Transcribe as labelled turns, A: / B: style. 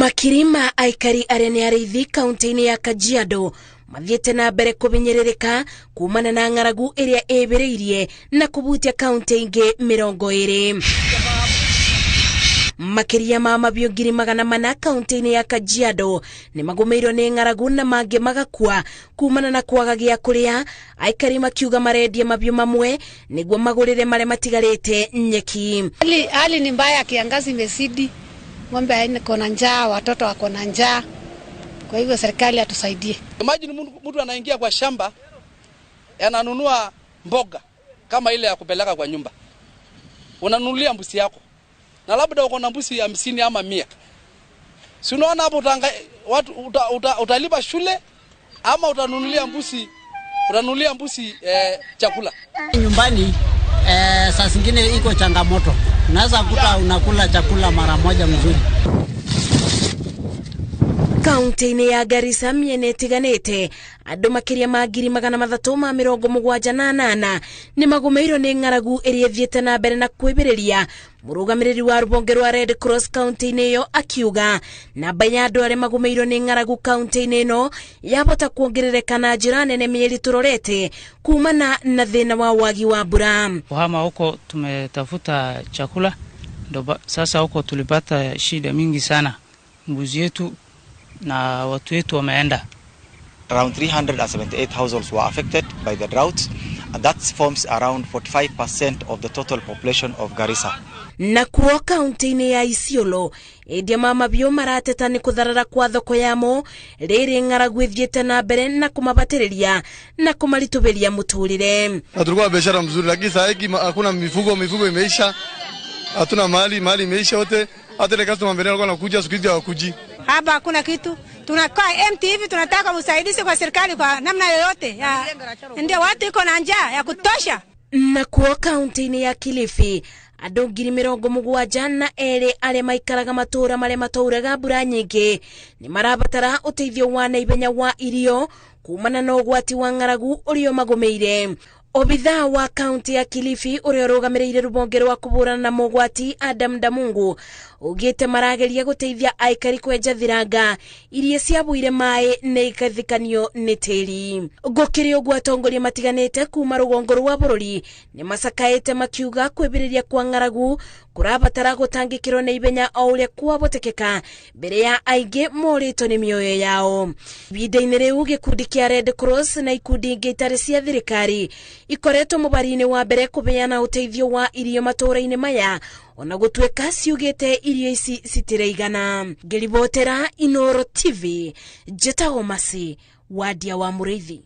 A: Makiri ma aikari arĩa nĩ arĩithi kaunti-inĩ ya Kajiado mathiĩte na mbere kũbinyĩrĩrĩka kumana na ng'aragu ĩrĩa ĩbĩrĩirie na kũbutia kaunti ingĩ 20. Makĩria ma mabiũ 400,000 kaunti-inĩ ya Kajiado nĩ magũmĩirwo nĩ ng'aragu na mangĩ magakua kumana na kwaga gĩa kũrĩa. Aikari makiuga marendia mabiũ mamwe nĩguo magũrĩre marĩa matigarĩte nyeki.
B: Hali ni mbaya, kiangazi imezidi, ng'ombe iko na njaa, watoto wako na njaa. Kwa hivyo serikali atusaidie.
C: Imagine mtu anaingia kwa shamba ananunua mboga kama ile ya kupeleka kwa nyumba, unanunulia mbuzi yako, na labda uko na mbuzi 50 ama 100. Si unaona hapo watu utalipa shule ama utanunulia mbuzi chakula.
D: Nyumbani saa zingine iko changamoto, unaweza kuta unakula chakula mara moja mzuri.
A: Kaunti-inĩ ya Garissa mĩena ĩtiganĩte andũ makĩria ma 378,000 nĩ magũmĩirwo nĩ ng'aragu ĩrĩa ĩthiĩte na mbere na kwĩbĩrĩria. Mũrũgamĩrĩri wa rũhonge rwa Red Cross kaunti-inĩ ĩyo akiuga namba ya andũ arĩa magũmĩirwo nĩ ng'aragu kaunti-inĩ ĩno yabota kuongerereka na njĩra nene mĩeri tũrorete kumana na thĩna wa wagi wa mbura.
E: Kuhama huko tumetafuta chakula, ndo sasa huko tulipata shida mingi sana, mbuzi yetu na watu wetu wameenda.
F: Around 378 households were affected by the drought, and that forms around 45% of the total population of Garissa.
A: Nakuo kaunti-inĩ ya Isiolo endia ma mabiũ marateta nĩ kũtharara kwa thoko yamo rĩrĩ ng'aragu ĩthiĩte na mbere na kũmabatĩrĩria na kũmaritũbĩria mũtũrĩre.
G: Na tulikuwa biashara mzuri, lakini saa hii hakuna mifugo, mifugo imeisha, hatuna mali, mali imeisha yote. Hata ile customer mbele alikuwa anakuja, siku hizi hawakuji.
H: Hapa hakuna kitu, tunakaa empty hivi. Tunataka usaidizi kwa serikali kwa namna yoyote ya, ndio watu iko na njaa ya kutosha.
A: Nakuo kaunti-inĩ ya Kilifi andũ 72,000 arĩa maikaraga matũũra marĩa matauraga mbura nyingĩ nĩ marabatara ũteithio wa naihenya wa irio kumana na ũgwati wa ng'aragu ũrĩa ũmagũmĩire. Obithaa wa kaunti ya Kilifi ũrĩa ũrũgamĩrĩire rũhonge rwa kũhũrana na mogwati Adam Damungu ugĩte marageria gũteithia aikari kwenja thiranga iria ciabuire maĩ na ikathikanio nĩ tĩri. Gũkĩrĩ ũguo atongoria matiganĩte kuma rũgongo rwa bũrũri nĩ macakaĩte makiuga kwĩbĩrĩria kwa ng'aragu kũrabatara gũtangĩkĩrwo na ihenya o ũrĩa kwahotekeka mbere ya aingĩ morĩtwo nĩ mĩoyo yao. Ihinda-inĩ rĩu gĩkundi kĩa Red Cross na ikundi ingĩ itarĩ cia thirikari ikoretwo mũbari-inĩ wa mbere kũheana ũteithio wa irio matũũra-inĩ maya ona gũtuĩka ciugĩte irio ici citiraigana. Ngĩribotera Inooro TV, njĩtagwo Masi Wadia wa Mũrĩithi.